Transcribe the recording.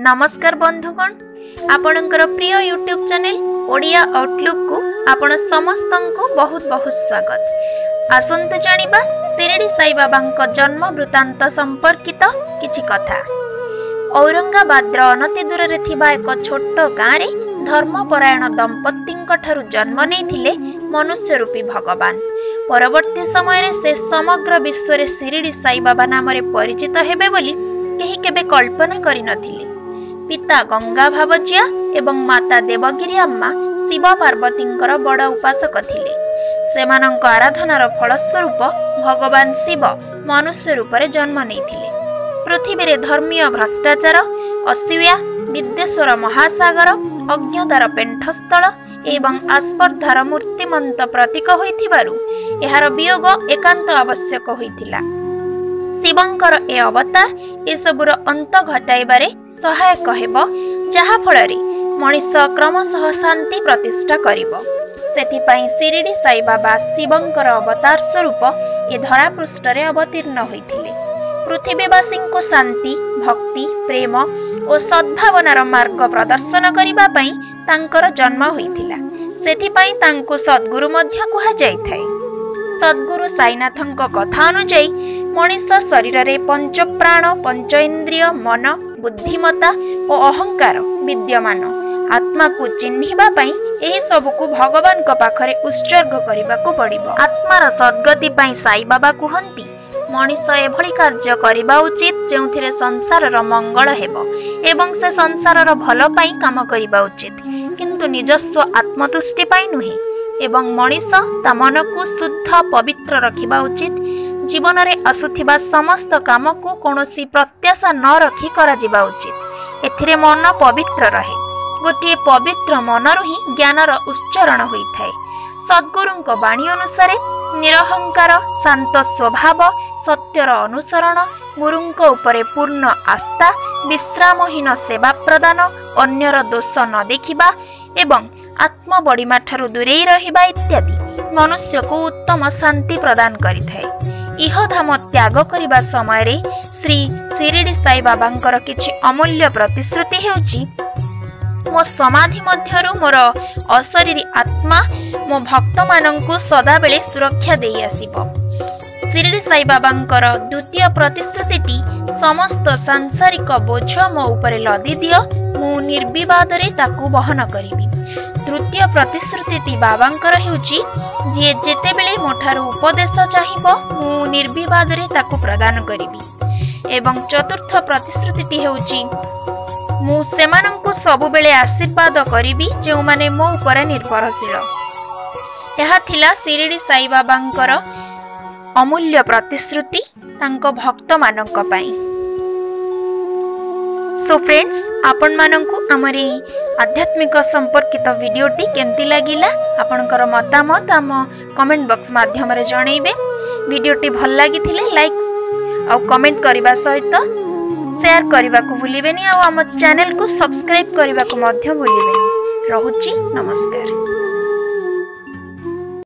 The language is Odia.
ନମସ୍କାର ବନ୍ଧୁଗଣ, ଆପଣଙ୍କର ପ୍ରିୟ ୟୁଟ୍ୟୁବ୍ ଚ୍ୟାନେଲ୍ ଓଡ଼ିଆ ଆଉଟଲୁକ୍କୁ ଆପଣ ସମସ୍ତଙ୍କୁ ବହୁତ ବହୁତ ସ୍ୱାଗତ। ଆସନ୍ତୁ ଜାଣିବା ଶିରିଡ଼ି ସାଇବାବାଙ୍କ ଜନ୍ମ ବୃତ୍ତାନ୍ତ ସମ୍ପର୍କିତ କିଛି କଥା। ଔରଙ୍ଗାବାଦର ଅନତି ଦୂରରେ ଥିବା ଏକ ଛୋଟ ଗାଁରେ ଧର୍ମପରାୟଣ ଦମ୍ପତିଙ୍କ ଠାରୁ ଜନ୍ମ ନେଇଥିଲେ ମନୁଷ୍ୟ ରୂପୀ ଭଗବାନ। ପରବର୍ତ୍ତୀ ସମୟରେ ସେ ସମଗ୍ର ବିଶ୍ୱରେ ଶିରିଡ଼ି ସାଇବାବା ନାମରେ ପରିଚିତ ହେବେ ବୋଲି କେହି କେବେ କଳ୍ପନା କରିନଥିଲେ। ପିତା ଗଙ୍ଗା ଭାବଜିଆ ଏବଂ ମାତା ଦେବଗିରି ଆମ୍ମା ଶିବ ପାର୍ବତୀଙ୍କର ବଡ଼ ଉପାସକ ଥିଲେ। ସେମାନଙ୍କ ଆରାଧନାର ଫଳସ୍ୱରୂପ ଭଗବାନ ଶିବ ମନୁଷ୍ୟ ରୂପରେ ଜନ୍ମ ନେଇଥିଲେ। ପୃଥିବୀରେ ଧର୍ମୀୟ ଭ୍ରଷ୍ଟାଚାର, ଅସୂୟା, ବିଦ୍ୱେଷର ମହାସାଗର, ଅଜ୍ଞତାର ପେଣ୍ଠସ୍ଥଳ ଏବଂ ଆସ୍ପର୍ଦ୍ଧାର ମୂର୍ତ୍ତିମନ୍ତ ପ୍ରତୀକ ହୋଇଥିବାରୁ ଏହାର ବିୟୋଗ ଏକାନ୍ତ ଆବଶ୍ୟକ ହୋଇଥିଲା। ଶିବଙ୍କର ଏ ଅବତାର ଏସବୁର ଅନ୍ତ ଘଟାଇବାରେ ସହାୟକ ହେବ, ଯାହାଫଳରେ ମଣିଷ କ୍ରମଶଃ ଶାନ୍ତି ପ୍ରତିଷ୍ଠା କରିବ। ସେଥିପାଇଁ ଶିରିଡ଼ି ସାଇବାବା ଶିବଙ୍କର ଅବତାର ସ୍ୱରୂପ ଏ ଧରାପୃଷ୍ଠରେ ଅବତୀର୍ଣ୍ଣ ହୋଇଥିଲେ। ପୃଥିବୀବାସୀଙ୍କୁ ଶାନ୍ତି, ଭକ୍ତି, ପ୍ରେମ ଓ ସଦ୍ଭାବନାର ମାର୍ଗ ପ୍ରଦର୍ଶନ କରିବା ପାଇଁ ତାଙ୍କର ଜନ୍ମ ହୋଇଥିଲା। ସେଥିପାଇଁ ତାଙ୍କୁ ସଦ୍ଗୁରୁ ମଧ୍ୟ କୁହାଯାଇଥାଏ। ସଦ୍ଗୁରୁ ସାଇନାଥଙ୍କ କଥା ଅନୁଯାୟୀ ମଣିଷ ଶରୀରରେ ପଞ୍ଚପ୍ରାଣ, ପଞ୍ଚଇନ୍ଦ୍ରିୟ, ମନ, ବୁଦ୍ଧିମତା ଓ ଅହଙ୍କାର ବିଦ୍ୟମାନ। ଆତ୍ମାକୁ ଚିହ୍ନିବା ପାଇଁ ଏହି ସବୁକୁ ଭଗବାନଙ୍କ ପାଖରେ ଉତ୍ସର୍ଗ କରିବାକୁ ପଡ଼ିବ। ଆତ୍ମାର ସଦ୍ଗତି ପାଇଁ ସାଇବାବା କୁହନ୍ତି, ମଣିଷ ଏଭଳି କାର୍ଯ୍ୟ କରିବା ଉଚିତ ଯେଉଁଥିରେ ସଂସାରର ମଙ୍ଗଳ ହେବ ଏବଂ ସେ ସଂସାରର ଭଲ ପାଇଁ କାମ କରିବା ଉଚିତ, କିନ୍ତୁ ନିଜସ୍ୱ ଆତ୍ମତୁଷ୍ଟି ପାଇଁ ନୁହେଁ। ଏବଂ ମଣିଷ ତା ମନକୁ ଶୁଦ୍ଧ ପବିତ୍ର ରଖିବା ଉଚିତ। ଜୀବନରେ ଆସୁଥିବା ସମସ୍ତ କାମକୁ କୌଣସି ପ୍ରତ୍ୟାଶା ନ ରଖି କରାଯିବା ଉଚିତ। ଏଥିରେ ମନ ପବିତ୍ର ରହେ। ଗୋଟିଏ ପବିତ୍ର ମନରୁ ହିଁ ଜ୍ଞାନର ଉଚ୍ଚାରଣ ହୋଇଥାଏ। ସଦ୍ଗୁରୁଙ୍କ ବାଣୀ ଅନୁସାରେ ନିରହଙ୍କାର, ଶାନ୍ତ ସ୍ୱଭାବ, ସତ୍ୟର ଅନୁସରଣ, ଗୁରୁଙ୍କ ଉପରେ ପୂର୍ଣ୍ଣ ଆସ୍ଥା, ବିଶ୍ରାମହୀନ ସେବା ପ୍ରଦାନ, ଅନ୍ୟର ଦୋଷ ନ ଦେଖିବା ଏବଂ ଆତ୍ମବଡ଼ିମା ଠାରୁ ଦୂରେଇ ରହିବା ଇତ୍ୟାଦି ମନୁଷ୍ୟକୁ ଉତ୍ତମ ଶାନ୍ତି ପ୍ରଦାନ କରିଥାଏ। ଇହଧାମ ତ୍ୟାଗ କରିବା ସମୟରେ ଶ୍ରୀ ଶିରିଡ଼ି ସାଇବାବାଙ୍କର କିଛି ଅମୂଲ୍ୟ ପ୍ରତିଶ୍ରୁତି ହେଉଛି, ମୋ ସମାଧି ମଧ୍ୟରୁ ମୋର ଅଶରୀରୀ ଆତ୍ମା ମୋ ଭକ୍ତମାନଙ୍କୁ ସଦାବେଳେ ସୁରକ୍ଷା ଦେଇ ଆସିବ। ଶିରିଡ଼ି ସାଇବାବାଙ୍କର ଦ୍ୱିତୀୟ ପ୍ରତିଶ୍ରୁତିଟି, ସମସ୍ତ ସାଂସାରିକ ବୋଝ ମୋ ଉପରେ ଲଦି ଦିଅ, ମୁଁ ନିର୍ବିବାଦରେ ତାକୁ ବହନ କରିବି। ତୃତୀୟ ପ୍ରତିଶ୍ରୁତିଟି ବାବାଙ୍କର ହେଉଛି, ଯିଏ ଯେତେବେଳେ ମୋ ଠାରୁ ଉପଦେଶ ଚାହିଁବ ମୁଁ ନିର୍ବିବାଦରେ ତାକୁ ପ୍ରଦାନ କରିବି। ଏବଂ ଚତୁର୍ଥ ପ୍ରତିଶ୍ରୁତିଟି ହେଉଛି, ମୁଁ ସେମାନଙ୍କୁ ସବୁବେଳେ ଆଶୀର୍ବାଦ କରିବି ଯେଉଁମାନେ ମୋ ଉପରେ ନିର୍ଭରଶୀଳ। ଏହା ଥିଲା ଶିରିଡ଼ି ସାଇବାବାଙ୍କର ଅମୂଲ୍ୟ ପ୍ରତିଶ୍ରୁତି ତାଙ୍କ ଭକ୍ତମାନଙ୍କ ପାଇଁ। ସୋ ଫ୍ରେଣ୍ଡସ୍, ଆପଣମାନଙ୍କୁ ଆମର ଏଇ ଆଧ୍ୟାତ୍ମିକ ସମ୍ପର୍କିତ ଭିଡ଼ିଓଟି କେମିତି ଲାଗିଲା ଆପଣଙ୍କର ମତାମତ ଆମ କମେଣ୍ଟ ବକ୍ସ ମାଧ୍ୟମରେ ଜଣାଇବେ। ଭିଡ଼ିଓଟି ଭଲ ଲାଗିଥିଲେ ଲାଇକ୍ ଆଉ କମେଣ୍ଟ କରିବା ସହିତ ସେୟାର କରିବାକୁ ଭୁଲିବେନି, ଆଉ ଆମ ଚ୍ୟାନେଲକୁ ସବସ୍କ୍ରାଇବ୍ କରିବାକୁ ମଧ୍ୟ ଭୁଲିବେନି। ରହୁଛି, ନମସ୍କାର।